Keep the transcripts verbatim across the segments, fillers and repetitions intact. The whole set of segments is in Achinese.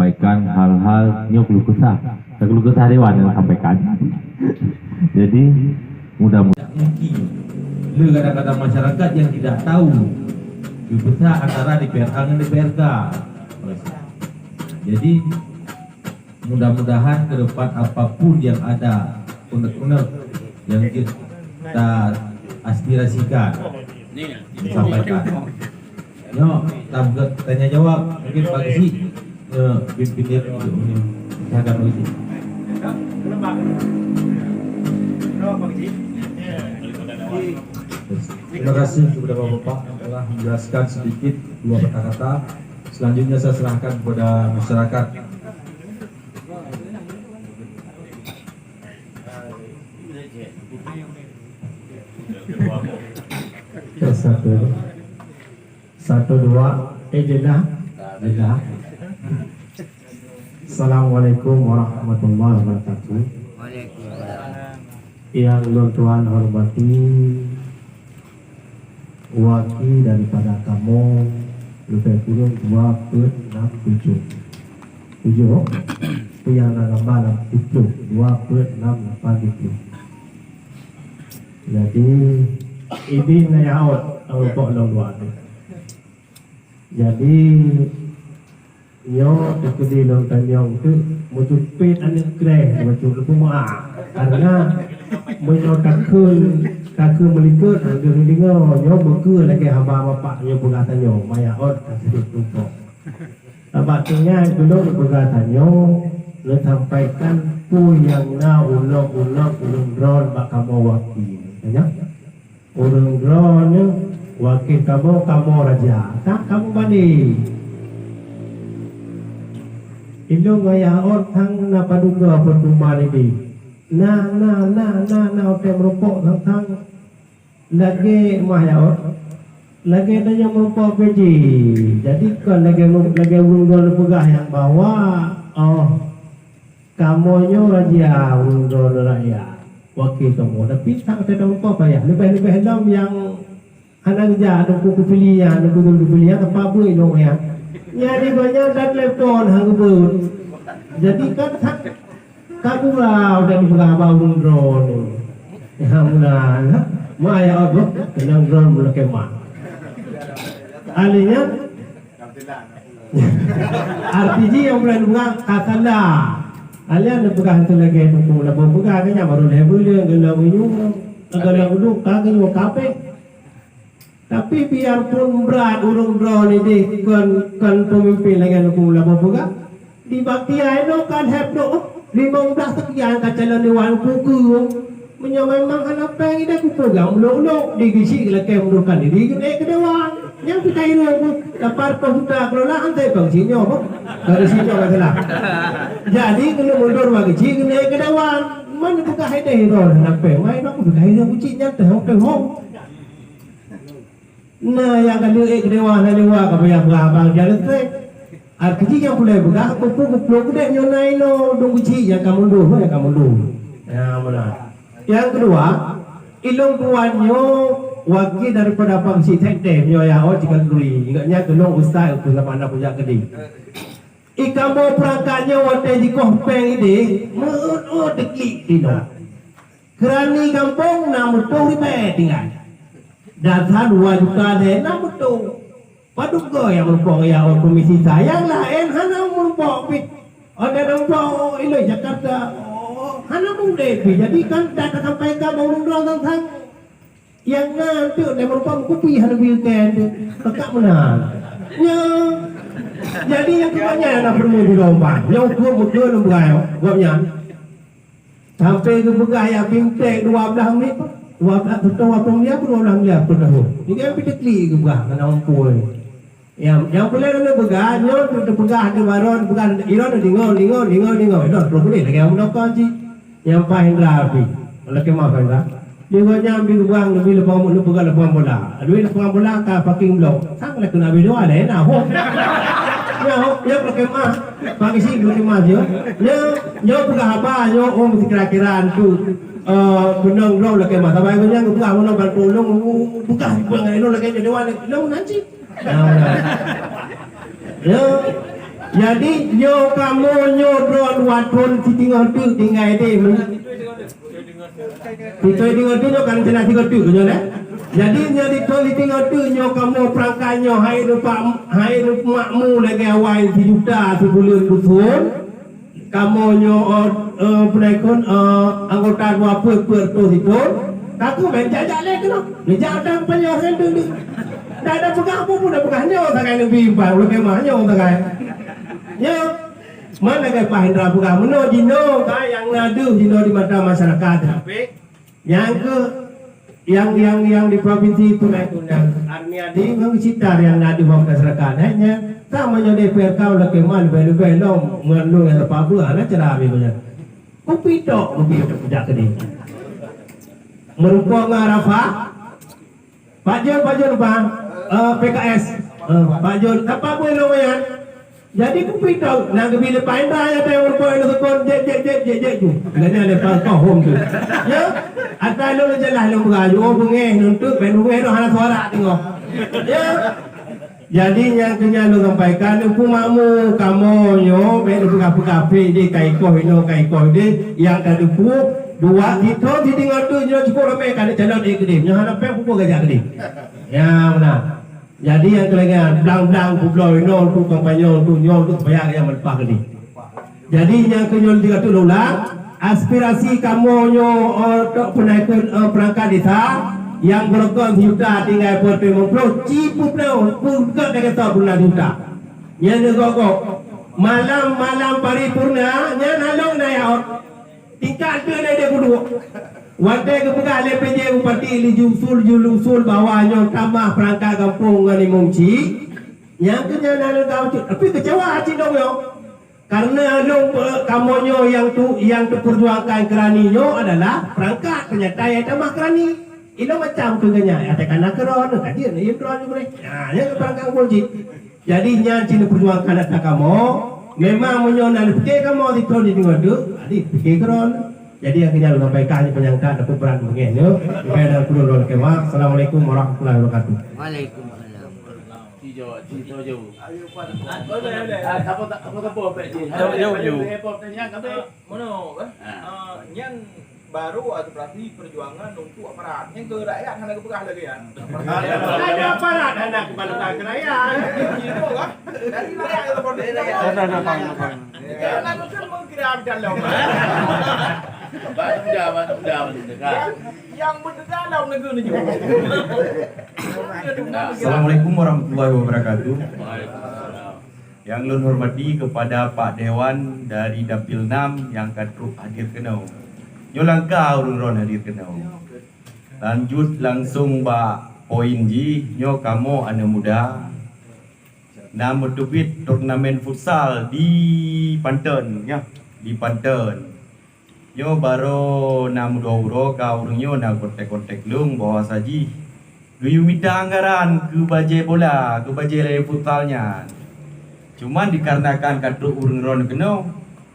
Sampaikan hal-hal nyoe keluh kesah. Keluh kesah dewan yang sampaikan. Jadi, mudah-mudahan mungkin le kadang-kadang masyarakat yang tidak tahu keluh kesah antara D P R A dengan D P R K. Jadi, mudah-mudahan ke depan apapun yang ada unek-unek yang kita aspirasikan, disampaikan. Nyoe, tam-, tanya jawab, mungkin Pak Geuchik, eh, pimpin dia dulu ni. Silakan, Pak Geuchik. Terima kasih kepada Bapak-bapak yang telah menjelaskan sedikit dua patah kata. Selanjutnya saya serahkan kepada masyarakat. Satu. Satu, dua. Eh, jedah. Jedah. Assalamualaikum warahmatullahi wabarakatuh. Waalaikumsalam. Yang lôn tuan hormati, waki daripada kamoe leubeh kureueng dua peuet nam tujoh. Tujoh, peue nyang na gamba lam siplôh, dua peuet nam lapan siplôh. Jadi, idin ayah ot, ureueng pok lôn dua tu. Jadi, nyoe teukeudi lôn tanyong teuk, meucupet aneuk kreh, meucupet leupeu ma. Karena meunyoe takheun, takheun meulikot, takheun deungoe, nyoe beukeue lagèe haba bapak nyoe peugah tanyoe, maya ot ka sidroe tumpok. Sabab tinggai ulôn peugah tanyoe, neusampaikan peue nyang na ulok-ulok ulôn droe bak kamoe waki. Tanyong? Ureueng droeneuh wakil kamoe, kamoe raja. Ka kamoe banding. Indong ayah ot sang na paduka peutuman ideh. Na, na, na, na, na, watèe meurumpok sang-sang lagèe mah ayah ot. Lagèe tanyoe meurumpok P J. Jadi kon lagèe, lagèe ureueng droeneuh peugah nyang bahwa, oh, kamoe nyoe raja, ureueng droeneuh rakyat, wakil kamoe. Tapi sang teudompo payah, leubeh-leubeh lom nyang hana geujak, Teungku Kufili nyan, Teungku Kufili nyan teupabeuet lom nyan. Nyan di gobnyan ka telepon han geubeuet. Jadi kan sa-, ka gurau dan dipeugah bak ureueng droeneuh. Alhamdulillah. Mak ayah abah, keunong droeneuh meulakèe mak. Ahli nyan, R P G nyang bulan dua ka tanda. Alian neupeugah teuh lagèe Teungku Labo peugah, kan nyan barô lhèe buleuen, geulong inyu, geulong uduk, ka geuyue kapéh. Tapi biarpun brat ureueng droeneuh ideh kon, kon peumimpén lagèe Teungku Labo peugah, di Bakhtia inoe kan lhèe plôh, limong blah seukian ka calon dewan peue keuh. Meunyoe memang hana péng ideh kupeugah ulok-ulok, di Geuchik lakèe mundurkan diri geuneuk keu dewan. Nyang pih ka hireuen lapan reutôh juta kelola, han teupeue sinyoe boh. Dari sinyoe masalah. Jadi keuneuk mundur bak Geuchik geuneuk keu dewan. Man peugah ideh droe hana péng, mai droe peugah ideh Geuchik nyan teuh, teuh. Na nyang ka lheueh keu dewan hana dewa ka payah peugah abang jalan trek. Arti jih nyang pulai peugah, peue-peue geuplôh keudeh nyoe na inoe, dong Geuchik nyang ka mundur, nyang ka mundur. Ya, meunan. Nyang keudua, ilôn tuan nyoe wakil daripada Pak Geuchik Sekdes nyoe ya, oh, jika duri. Ingat nyan keunoe ustaz, ustaz sama anak kujak keudeh. Ikamoe peurangkat nyoe watèe jikoh péng ideh, meuôt-ôt diklik tinoe. Keurani gampông na meutueng ribèe tinggai. Dasar dua juta lhèe na meutueng. Padub goe nyang meurumpok ya, oh, komisi sa, nyang laén hana meurumpok pih. Ada meurumpok ilèe Jakarta, oh, hana meuudép pih. Jadi kan dak tasampaikan bak ureueng droe sang-sang. Nyang na enteuk lé meurumpok meukupi hana beuikan tu. Pekak meunan. Nyo. Jadi nyang keubah nyan na peurumoh di lompat. Nyang ukeue meukeue lom beuraya gobnyan. Sampai geupeugah ya bimtek dua belas menit, dua belas atau dua puluh menit, dua belas menit per tahun. Jadi hampir teklik geupeugah kena umpul. Ya, nyang peureulèe lôn peugah, nyoe teupeugah di baron, peugah iron deungoe, deungoe, deungoe, deungoe. Iron terus boleh lagi yang mendokong cik. Nyang paih Indra api. Lagi maaf Indra. Di gobnyan bi geupeugah lebih leupah, leupah bola. Lebih leupah bola ka parking blok. Sang lé keuneuk habéh dua lé na ho. Nyoe, nyoe berkhemah. Pagi sih berkhemah nyoe. Nyoe, nyoe peugah haba nyoe, oh, meusikira-kira tu, eh, beunong droe lakèe mah. Sabai nyan geupeugah meunan ban tulông, oh, peugah, peugah ngon lôn lakèe nyoe dewan, lôn nan cit. Nah, nah. Nyoe, Jadi nyoe kamoe nyoe droe dua thon sitingoh teuk tinggai deh. Sitôi deungon tu nyoe kan tina tiga tu nyoe deh. Jadi nyoe di thon sitingoh tu nyoe kamoe perangkat nyoe hai lupa hai lupa makmu lagèe awai sijuta sibuleuen dusun. Kamoe nyoe eh, eh, penaikun eh, anggota dua puluh per tu situ. Taku main jajak leh kena. Ngejak dan payah kan tu. Dah ada pegang apa pun dah pegang nyoe sagai nabi empat ulama kemah nyoe sagai. Nyoe mana ke Pak Hendra pegang meno jino ka yang ngadu jino di mata masyarakat. Tapi yang ke yang yang yang di provinsi Sungai Kunang Armiadi ngon Sitar yang ngadu bak masyarakat. Hanya sama nyoe di P R K ulah kemah lebih-lebih lom ngon lu yang terpabua lah cara habis punya. Kupi tok kupi tok tidak ke dia. Merupa ngon Arafah. Pak Jun, Pak Jun, Pak. Eh, P K S. Eh, Pak Jun, apa boleh lo yan? Jadi kupi tau, nak gebi lepas Indra ya tayang rupa yang sukun, jek, jek, jek, jek, jek tu. Ganya lepas kau hom tu. Ya, atas lo jelas lo beraju, oh bengeh nuntut, main bengeh tu hana suara tengok. Ya. Jadi nyang kenya lo sampaikan, pun makmu kamu nyo, baik lo pegang-pegang di kai koh ino, kai koh di, yang tadi pu, dua, tiga, di tinggal tu, nyo cukup ramai kan calon di kedim. Nyo hana payah pupuk gajah kedim. Ya, benar. Jadi nyang keulengan blang-blang peubloe inoe untuk kampanye untuk nyoe untuk supaya nyang meuleupah keudeh. Jadi nyang keu nyoe tiga tu ulang, aspirasi kamoe nyoe eh, tok peunaikon eh, perangkat desa nyang beureukoh sijuta tinggai peuet ploh limong ploh ci peuploh peugöt dagatoe peureunah sijuta. Nyan neugogo malam-malam paripurna nyan halong dayah. Tingkat keu lé deh kuduek. Watèe geupeugah lé P J Bupati Liju Usul, Julu Usul bahwa nyoe tamah peurangkat gampông ngon imum chik, nyang keu nyan na leuga ucut. Tapi keucewa cit lôn nyoe. Karena lôn pe- kamoe nyoe nyang tu nyang teupeurjuangkan keurani nyoe adalah peurangkat, teunyata nyang tamah keurani. Ilôn macam keu geuhnyan, nyang teuka na keudroe, ka jeuet na yue keudroe jih boleh. Nah, nyan peurangkat gampông chik. Jadi nyan cit neupeurjuangkan atra kamoe. Memang meunyoe na neupiké kamoe sithon di deungon tu, jadi piké keudroe. Jadi nyang keu nyan lôn sampaikan hanya panyang that ataupun brat beungèh nyoe. Sampai dan puluh lôn kemah. Assalamualaikum warahmatullahi wabarakatuh. Waalaikumsalam. Ci jaweueb, ci jaweueb. Ah, siapa tak, siapa, siapa, Pak Cik? Jaweueb, jaweueb, jaweueb. Ayo, ayo, ayo. Mono, eh? Ah. Ah, nyan Baru aspirasi perjuangan untuk aparat. Nyang keu rakyat hana geupeugah lagèe nyan. Ada aparat hana keubantuan keu rakyat. Itu lah. Dari rakyat itu pun. Ada, ada, faham, faham. Ya, lalu kan mengkira dalam. Bantu dah, bantu dah, bantu dah. Yang, yang berdalam negeri ni juga. Assalamualaikum warahmatullahi wabarakatuh. Waalaikumsalam. Nyang lôn hormati keupada Pak Dewan dari Dapil enam nyang ka trok hadir keunoe. Nyoe langka ureueng droen hadir keunoe. Lanjut langsong bak poin jih, nyoe kamoe aneuk muda na meuteubiet turnamen futsal di Panton, ya, di Panton. Nyoe barô na meudoa uroe ka ureueng nyoe na kontek-kontek lôn bahwa sajih geuyue mita anggaran keu bajèe bola, keu bajèe layèe futsal nyan. Cuman dikarenakan ka trok ureueng droen keunoe,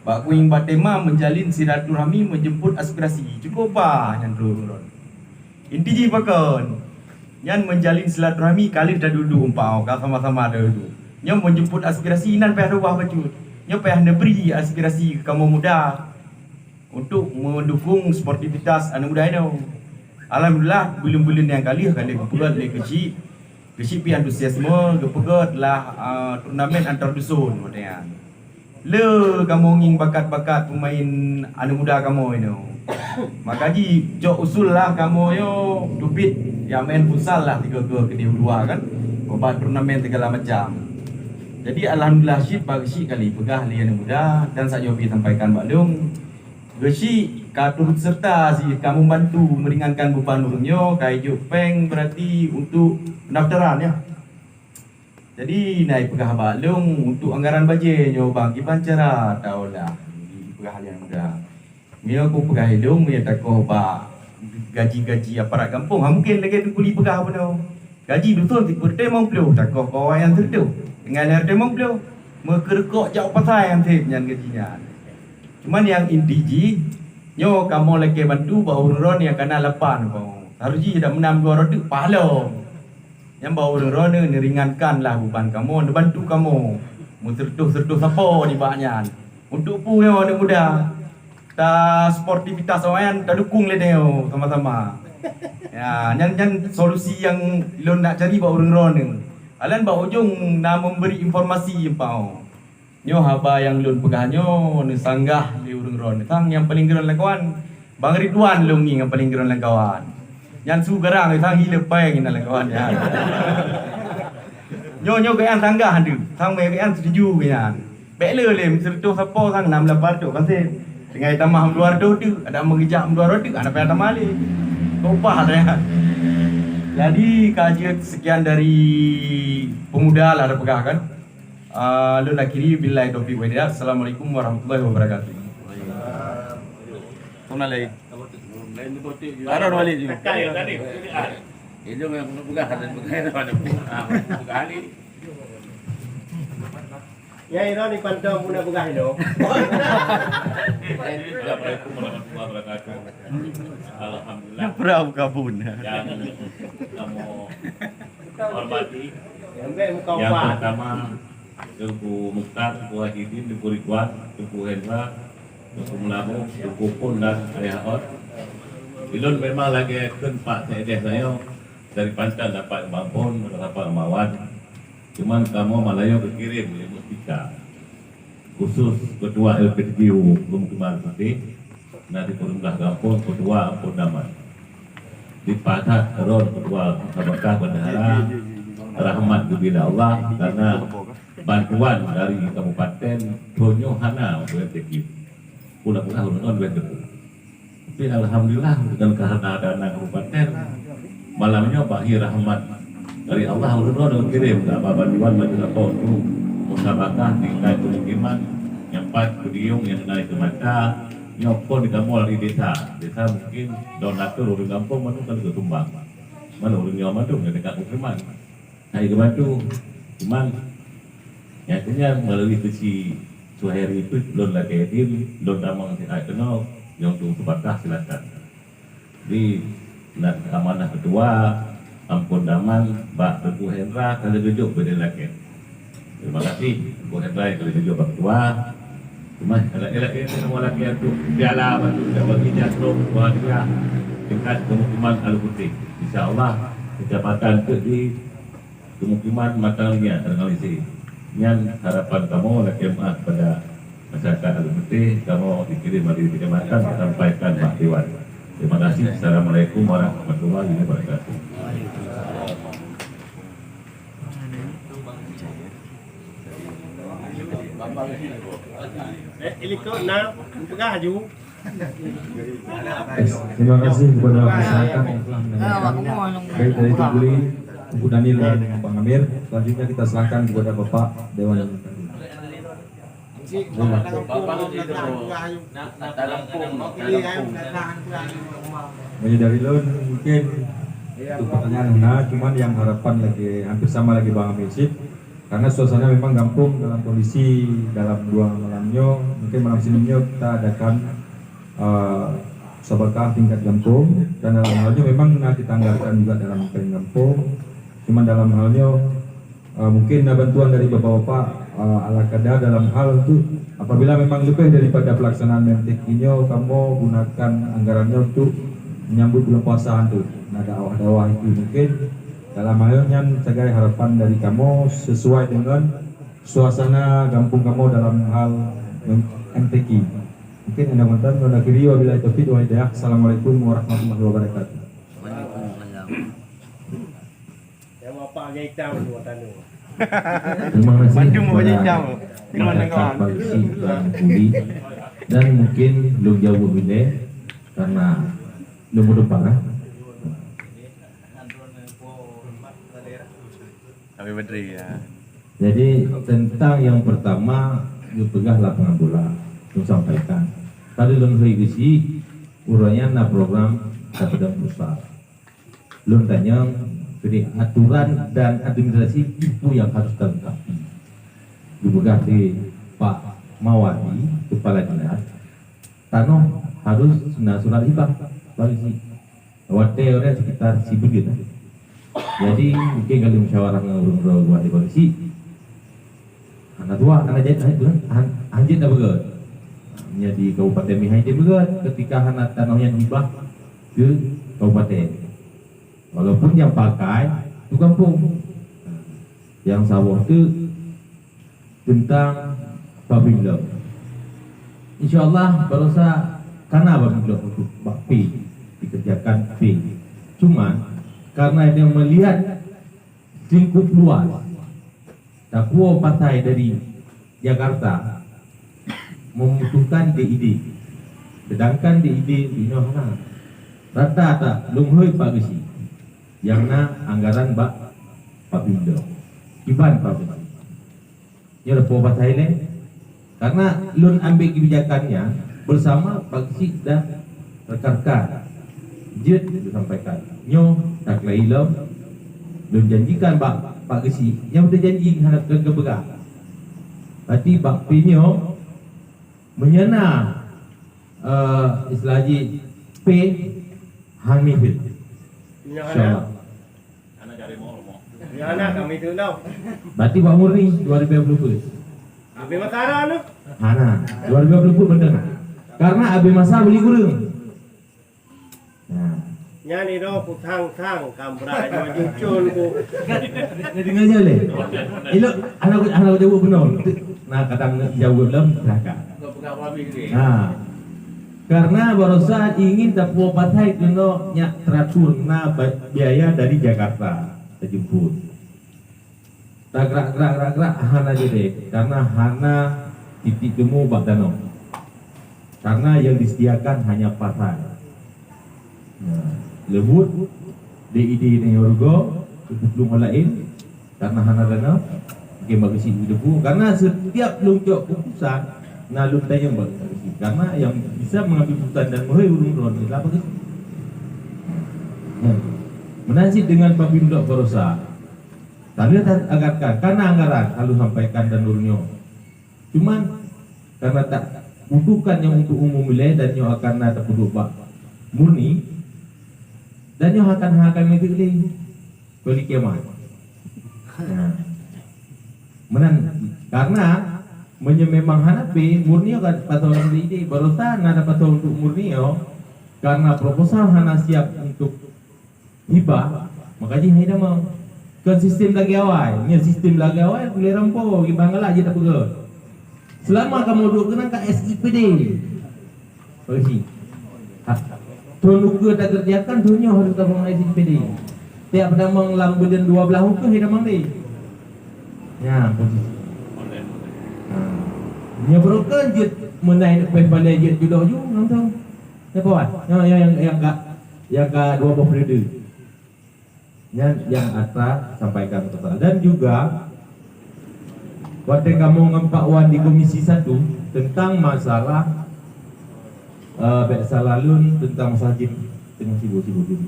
bak kueng bak tema menjalin silaturahmi menjemput aspirasi. Cukup bah nyan trok ureueng droen. Inti jih pakon? Nyan menjalin silaturahmi ka lheueh taduek-duek umpau, ka sama-sama taduek. Nyoe menjemput aspirasi inan payah reubah bacut. Nyoe payah neubri aspirasi keu kamoe muda untuk mendukung sportivitas aneuk muda inoe. Alhamdulillah, buleuen-buleuen nyang ka lheueh ka lheueh geupeugöt lé keuchik. Keuchik pih antusiasme geupeugöt lah ah, turnamen antar dusun watèe nyan. Le kamoe ngieng bakat-bakat pemain aneuk muda kamoe nyoe. Maka jih jok usul lah kamoe nyoe teubiet nyang main futsal lah tiga-tiga keudeh u luwa kan. Bak turnamen segala macam. Jadi alhamdulillah cit bak keuchik ka lheueh peugah lé aneuk muda dan sajoe pih sampaikan bak lôn. Geuchik ka turut serta jih ka membantu meringankan beban ureueng nyoe ka ijok pèng berarti untuk pendaftaran ya. Jadi na ipeugah bak lôn untuk anggaran bajèe nyoe bang kiban cara taolah ipeugah lé muda. Meunyoe kupeugah ilôn meunyoe takoh bak gaji-gaji aparat gampông ha mungken lagèe Teungku Li peugah bunoe. Gaji dusun sipeue reutôh limong ploh takoh bak awak nyang sireutôh. Dengan nyang reutôh limong ploh meukeurukok jak u pasai nyang sép nyan gaji nyan. Cuman nyang inti jih, nyoe kamoe lakèe bantu bak ureueng droen nyang kana lapan kamoe. Harôh jih dak meunam dua ratus teuk pahala. Nyang bak ureueng droen neu- neuringankan lah beban kamoe, neubantu kamoe. Meuseureutoh-seureutoh sapo nibak nyan. Untuk peue nyoe aneuk muda? Ta sportivitas awaknyan, tadukung lé nyoe sama-sama. Ya, nyan, nyan solusi nyang lôn nak cari bak ureuëng droeneuh. Alan bak ujong na memberi informasi empau. Nyoe haba nyang lôn peugah nyoe neusanggah lé ureuëng droeneuh. Sang nyang paleng keureueng lam kawan, Bang Ridwan lôn ngieng nyang paleng keureueng lam kawan. Nyan su garang sang hi leupeng nyan lam kawan nyan. Nyoe, nyoe geuyan sanggah deuh, sang mé geuyan setuju geuyan. Bék le lé meuseureutoh sapo sang nam lapan ratus kaseb. Tinggai tamah dua ratus teuk, ada meugeujak dua ratus teuk, hana payah tamah lé. Keu upah tu ya. Jadi ka jeuet sekian dari pemuda lah ada peugah kan. Ah, lôn akhiri billahi taufiq wal hidayah. Assalamualaikum warahmatullahi wabarakatuh. Kembali. Ada balik juga. Itu yang peugah dan peugah itu ada peugah. Ah, peugah ni. Ya, ino ni pantau pun nak peugah ino. Assalamualaikum warahmatullahi wabarakatuh. Alhamdulillah. Perahu kabun. Yang kamu hormati. Yang pertama, Teungku Mukhtar, Teungku Haji Din, Teungku Ridwan, Teungku Hendra, Teungku Meulaboh, Teungku Pon dan Ayah Ot. Ulôn memang lagèe kheun Pak Sekdes nyoe, dari Panton dapat Bang Pon, dapat Mawan. Cuman kamoe malayo geukirém lé Mustika. Khusus Ketua L P T Q Pemukiman Putih, na di Peureumblah Gampông, Ketua Ampôn Daman. Dipakat droe Ketua Musabakah Bendahara, rahmat geubri lé Allah, karena bantuan dari kabupaten, tanyoe hana untuk L P T Q. Pula-pula ureueng ngon duek debu. Tapi alhamdulillah, dengan karena dana kabupaten, malam nyoe bak hi rahmat dari Allah, ulôn droe kirém keu bantuan bagi sapo untuk musabakah tingkat pemukiman nyang pat Peudiong nyang na di Mata, nyoe phon di kamoe di desa. Desa mungkin donatur ureueng gampông mandum ka lheueh geusumbang. Mana ureueng nyoe mandum nyang dekat pemukiman. Hai geubantu, cuman nyang keunyan meulalu teusi Suhairi pih lôn lakèe idin, lôn tamong siat keunoe nyang tueng seubakah silakan. Di na amanah ketua, Ampôn Daman, bak Teungku Hendra ka lheueh geujok bak lakèe. Terima kasih Teungku Hendra nyang ka lheueh geujok bak ketua. Cuma elak-elak ini semua lagi untuk piala bantu kita bagi jatuh bahagia tingkat pemukiman Alue Putih. Insya Allah kecamatan tu di pemukiman Matang Lingiat, Terenggau Lise. Nyan harapan kamoe lakèe meu'ah kepada masyarakat Alue Putih, kamoe dikirém dari kecamatan sampaikan bak dewan. Terima kasih. Assalamualaikum warahmatullahi wabarakatuh. Eh, ilikot na peugah aju. Terima kasih kepada masyarakat yang telah mendengarkan, baik dari Teungku Li, Teungku Daniel dan Bang Amir. Selanjutnya kita serahkan kepada Bapak Dewan. Jadi dari lôn mungkin untuk pertanyaan hana, cuman nyang harapan lagi hampir sama lagi Bang Amir cit. Karena suasana memang gampông dalam kondisi dalam dua malam nyoe, mungkin malam Senin nyoe kita adakan, eh, sabakah tingkat gampông, dan dalam hal nyoe memang na kita anggarkan juga dalam peng gampông. Cuman dalam hal nyoe, eh, mungkin na bantuan dari bapak-bapak, eh, ala kadar dalam hal tu, apabila memang lebih daripada pelaksanaan M T Q nyoe, kamoe gunakan anggaran nyoe untuk menyambut bulan puasa tu. Na dakwah-dakwah itu mungkin dalam hal nyan sagai harapan dari kamoe sesuai dengan suasana gampông kamoe dalam hal M T Q. Mungkin anda mantan, dan akhiri wabillahi taufiq wal hidayah. Assalamualaikum warahmatullahi wabarakatuh. Waalaikumsalam. Yang apa agak hitam tu mata tu. Terima kasih Macam kepada orang hitam. Kena masyarakat dengar. Bang Isi dan Kuli. Dan mungkin belum jawab bila karena belum berdepan, eh. Habib Badri, ya. Jadi, tentang yang pertama, geupeugah lapangan bola, lôn sampaikan. Tadi lôn hôi geusi, uroe nyan na program Sapeudeueng Futsal. Lôn tanyong, jadi aturan dan administrasi itu yang harus dilengkapi. Geupeugah di Pak Mawadi, Kepala Dinas, tanoh harus na surat hibah, Pak Geusi. Watèe uroe sekitar sibuleuen. Jadi, mungkin ka lheueh musyawarah ngon ureueng-ureueng luwa di Bang Geusi. Hana tuha, hana jeuet, hana, hana jeuet na beugöt. Nyan di Kabupaten Mihai jeuet beugöt ketika hana tanoh nyan hibah keu kabupaten. Walaupun nyang pakai tu gampông. Nyang saboh tu teuntang pavillon. Insya Allah baroesa kana pavillon untuk bak P, dikerjakan P. Cuman karena dia melihat lingkup luas, tapuwoe pasai dari Jakarta membutuhkan D I D. Sedangkan D I D di inoe hana. Rata tak lôn hôi Pak Geuchik. Nyang na anggaran bak pavillon. Kiban Pak Geuchik. Nyoe tapuwoe pasai lé. Karena lôn ambil kebijakan nyan bersama Pak Geuchik dan rekan-rekan. Jeuet lôn sampaikan. Nyoe takeulai lom, lôn janjikan bak Pak Geuchik, nyang teujanji hana teupeugah. Berarti bak P nyoe meunyoe na, eh, istilah jih P hana mihit. Insya Allah. Ya, na kami tu tau. Berarti bak Murni dua ribu dua puluh pun. Habis masa dah tu. Hana, dua ribu dua puluh pun betul. Karena habis masa beli kurung. Nah. Nyan ni dah ku sang-sang kam berak jual jucun ku. Dah dengar je leh. Elok anak anak jawab benar. Nah, kadang jawab dalam neraka. Nah, karena baroesa ingin tapuwoe pasai keunoe nyak teratur na ba-, biaya dari Jakarta tajemput. Tagrak-grak-grak-grak hana jadi karena hana titik temu bak danau. Karena yang disediakan hanya pasai. Nah, leubuet D I D nyang rugoe, keu peutulông laén, karena hana dana, mungkin bak Geuchik geuteupeue. Karena setiap lôn cok keputusan, na lôn tanyong bak Geuchik. Karena yang bisa mengambil keputusan dan meuhôi ureueng droe adalah Pak Geuchik. Nah, meunan cit dengan Pak Bimdok Barosa. Tanda agarkan, karena anggaran, lalu sampaikan dan ureueng nyoe. Cuman, karena tak butuhkan nyoe untuk umum ilée dan nyoe akan na tapeuduek bak Murni, dan nyoe akan, akan meuteuk lé kali kiamat. Nah. Meunan, karena meunyoe memang hana P, Murni akan pasoe lam D I D, barosa na pasoe untuk Murni nyoe, karena proposal hana siap untuk hibah, maka jih hai damang. Kon sistem lagée awai. Nyoe sistem lagée awai, ulée rampo, hibah galak jih tapeugah. Selama kamoe duek keunan ka S I P D. Polisi. Ha. Thon ukeue takeureujakan, thon nyoe harôh tabangun S I P D. Tiep damang lam buleuen dua blaih ukeue hai damang deh. Nyan posisi. Ha. Nyoe broken jeuet meunai leupeh balée jeuet julok ju, nonton. Nyoe kawan, nyoe nyang, nyang, nyang ka, nyang ka dua boh periode. Nyan nyang atra sampaikan kepada. Dan juga, watée kamoe ngon Pak Wan di Komisi Satu tentang masalah, eh, bék salah lôn tentang masalah jin, teuka sibuk-sibuk jin.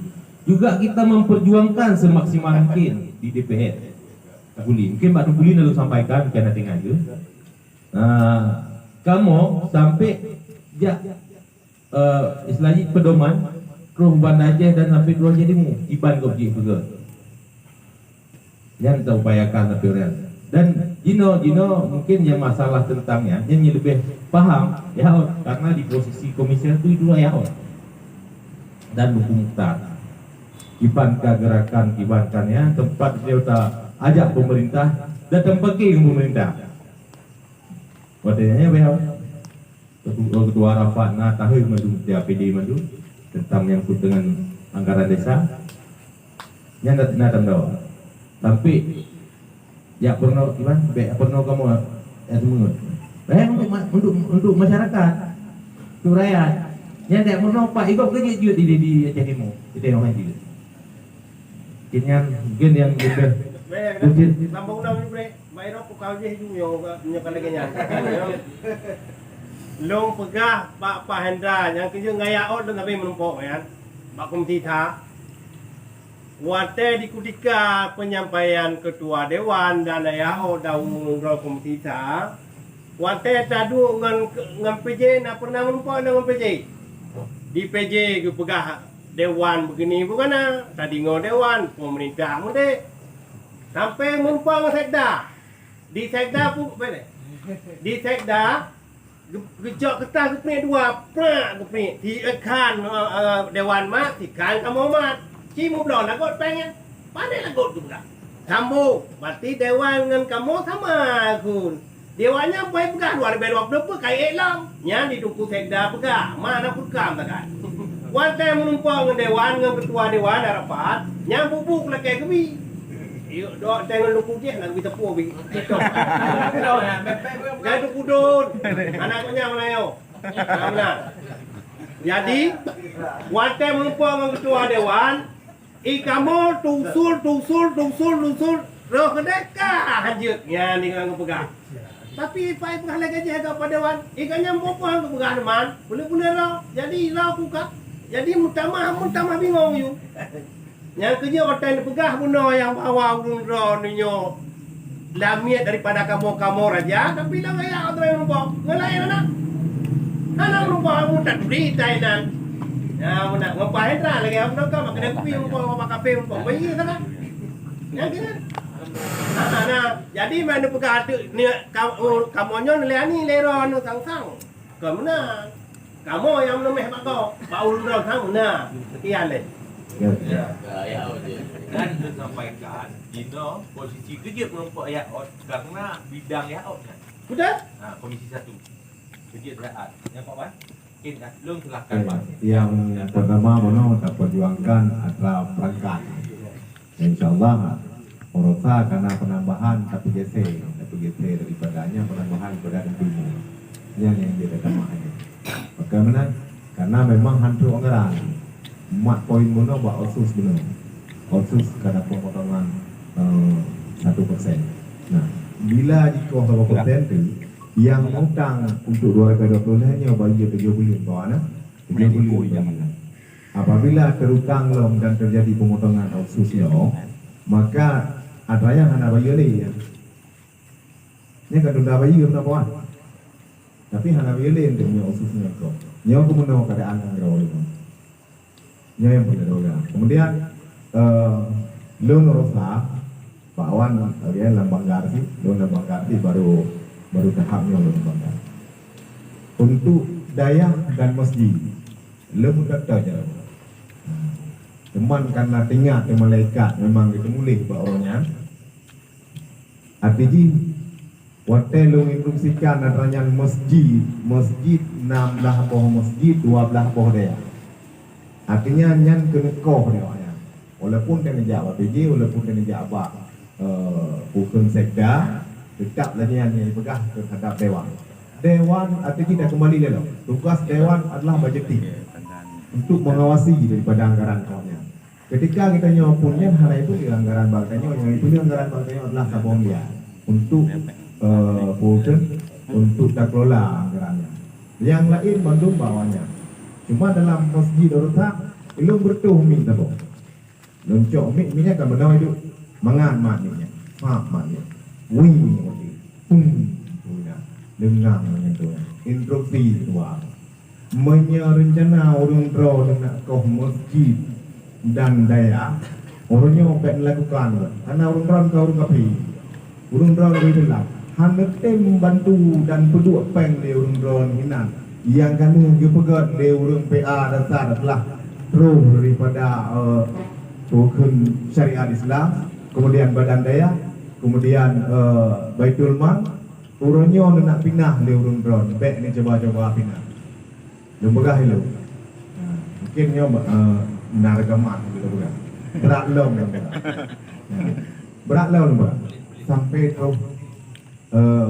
Juga kita memperjuangkan semaksimal mungkin di D P R. Teumbuli. Mungkin bak teumbuli na lôn sampaikan, bukan hati ngajeue. Nah, kamoe sampai jak eh, istilah jih pedoman, troh Banda Aceh dan sampai troh Aceh Timu, iban gob jih peugah. Nyan taupayakan sampai uroe nyan. Dan jinoe, jinoe mungkin nyang masalah tentang nyan, nyan nyang leubeh paham, ya, karena di posisi Komisi Satu itu, ya, dan Teungku Mukhtar. Iban ka gerakan, iban ka nyan, teumpat beliau ta ajak pemerintah, dan teumpat ke pemerintah. Watée nyan, ya, beliau. Ketua, ketua rapat na tahe mandum, T A P D mandum, tentang nyangkut dengan anggaran desa. Nyan na, na tanda. Sampai jak peurunoe, iban, bék peurunoe kamoe, ya, semeungeut. Eh, untuk ma-, untuk, untuk masyarakat, untuk rakyat. Nyan jak peurunoe, Pak, igob keu jeuet-jeuet di, di, di Aceh Timu, di Tengah Haji. Keu nyan, mungkin nyang leubeh keucil. Lambung dah, Mak Iro, ku kau jih ju nyoe, nyoe ka lagée nyan. Lôn peugah bak Pak Hendra, nyang keujeuet ngaya ot lôn sabe meurumpok nyan, bak Komisi Sa. Watée di kutika penyampaian Ketua Dewan dan Ayah Ot dan ureuëng droe Komisi Sa, watée taduek ngon, ngon P J, na pernah meurumpok ngon P J. Di P J geupeugah Dewan begini bugana, tadeungoe Dewan, pemerintah mudek. Sampai meurumpok ngon Sekda. Di sekda pu-, apa ni? Di sekda, ge-, geucok keureutah geuprint dua, prak geuprint. Si Khan, eh, eh, Dewan mat, si Khan kamoe mat. Ci meubloe lagot péng nyan. Pané lagot tu peugah. Sambông, berarti Dewan ngon kamoe sama gun. Dewan nyan pai peugah dua ribèe dua ploh peuet ka ék lom. Nyan di Teungku Sekda peugah, ma na peukam takat. Watèe meurumpok ngon Dewan, ngon Ketua Dewan, ada rapat, nyan bubu lakèe geubi. Yuk, dok tengok luku jih, nak geubi tepuk bi. Jangan tu kudun. Anak kau nyang mana yo? Mana? Jadi, watèe meurumpok ngon Ketua Dewan, i kamoe tusul, tusul, tusul, tusul, roh keudeh ka hanjeuet. Nyan ni ureueng peugah. Tapi pai peugah lagèe jih keu Pak Dewan, i ka nyang boh-boh keu peugah teuma, buleuen-buleuen roh. Jadi roh kuka. Jadi meutamah, meutamah bingong yue. Nyang keujeuet watèe neupeugah bunoe nyang bahwa ureueng droeneuh nyoe lamiet daripada kamoe-kamoe raja, tapi lam ayat droe meurumpok ngon laén aneuk. Hana meurumpok, amu taturi Thailand. Ya, meunan. Ngon Pak Hendra lagèe meunan ka, maka dia kupi meurumpok, Pak Kapé meurumpok. Bayi sana. Ya, kan? Nah, nah. Jadi, mana peugah tu, ni, ka-, oh, kamoe nyoe neulayani lé droeneuh sang-sang. Kon meunan. Kamoe nyang meuleumeh bak gob, bak ureueng droe sang meunan. Sekian lé. Ya. Dan disampaikan, jinoe posisi keujeuet meurumpok ayat ot karena bidang ayat ot nyan. Betul? Ha, Komisi Satu. Keujeuet ayat. Ya, Pak Wan? Mungkin dah, lôn silahkan, Pak. Yang pertama, bunoe taperjuangkan atra perangkat. Insya Allah, Urosa kana penambahan tapeugeser, tapeugeser daripada nyan penambahan daripada ilmu. Nyan nyang jadi tamah nyan. Bagaimana? Karena memang han trok anggaran. Mat poin bunoe bak otsus bunoe. Otsus kana pemotongan, eh, satu persen. Nah, bila jikoh lhèe persen tu, nyang utang untuk dua ribu dua puluh lhèe nyoe bayi tujoh buleuen, kawan, eh? Tujoh buleuen bayi. Apabila terutang lom dan terjadi pemotongan otsus nyoe, maka atra nyan hana bayeue lé, ya. Nyan ka tunda bayeue meunan, kawan. Tapi hana bayeue lé untuk nyoe otsus nyoe keu. Nyoe keuh meunoe keadaan nanggroe lôn. Nyoe nyang peureulèe lôn. Kemudian, eh, lôn rasa Pak Wan, oke, lam banggar sih, lôn lam banggar sih baru, baru tahap nyoe lôn banggar. Untuk dayah dan masjid, lôn meutot-tot jaroe. Teuma karena teuingat malaikat memang geuteumuléh bak uroe nyan. Arti jih, watèe lôn instruksikan atra nyan masjid, masjid nam blah boh masjid, dua blah boh dayah. Artinya nyan keuneuk koh nyoe nyan. Walaupun ka neujak bak P J, walaupun ka neujak bak, eh, Pukon Sekda, tetap lagèe nyan nyang jipeugah terhadap dewan. Dewan, artinya dah kembali lé lom. Tugas dewan adalah budgeting untuk mengawasi daripada anggaran awaknyan. Ketika geutanyoe pun nyan hana ipeuleueh anggaran bak geutanyoe, nyang ipeuleueh anggaran bak geutanyoe adalah saboh miliar untuk, eh, Pukon, untuk takelola anggaran nyan. Nyang laén bandum bak awaknyan. Cuma dalam masjid Darul Haq, ilôn beureutoh mic saboh. Lôn cok mic, mic nyan ka meunoe duek. Mangat mat mic nyan. Pap mat mic. Wing mic nyan. Pung. Pung nyan. Deungang nyan tu. Instruksi keudua. Meunyoe reuncana ureueng droeneuh nak koh masjid dan dayah, ureueng nyoe bèk neulakukan. Karena ureueng droeneuh ka ureueng kafé. Ureueng droeneuh Islam hana tem bantu dan peuduek péng lé ureueng droeneuh inan nyang ka lheueh geupeugöt lé ureueng P A dasar telah troh daripada, eh, rukun syariat Islam, kemudian badan dayah, kemudian, eh, Baitul Mal. Uroe nyoe neunak pinah lé ureueng droeneuh, bèk neucuba-cuba pinah. Lôn peugah ilôn. Ha, mungkin nyoe, eh, na reukaman lôn peugah. Brat lom lôn peugah. Ha, brat lom lôn peugah. Sampai troh, eh,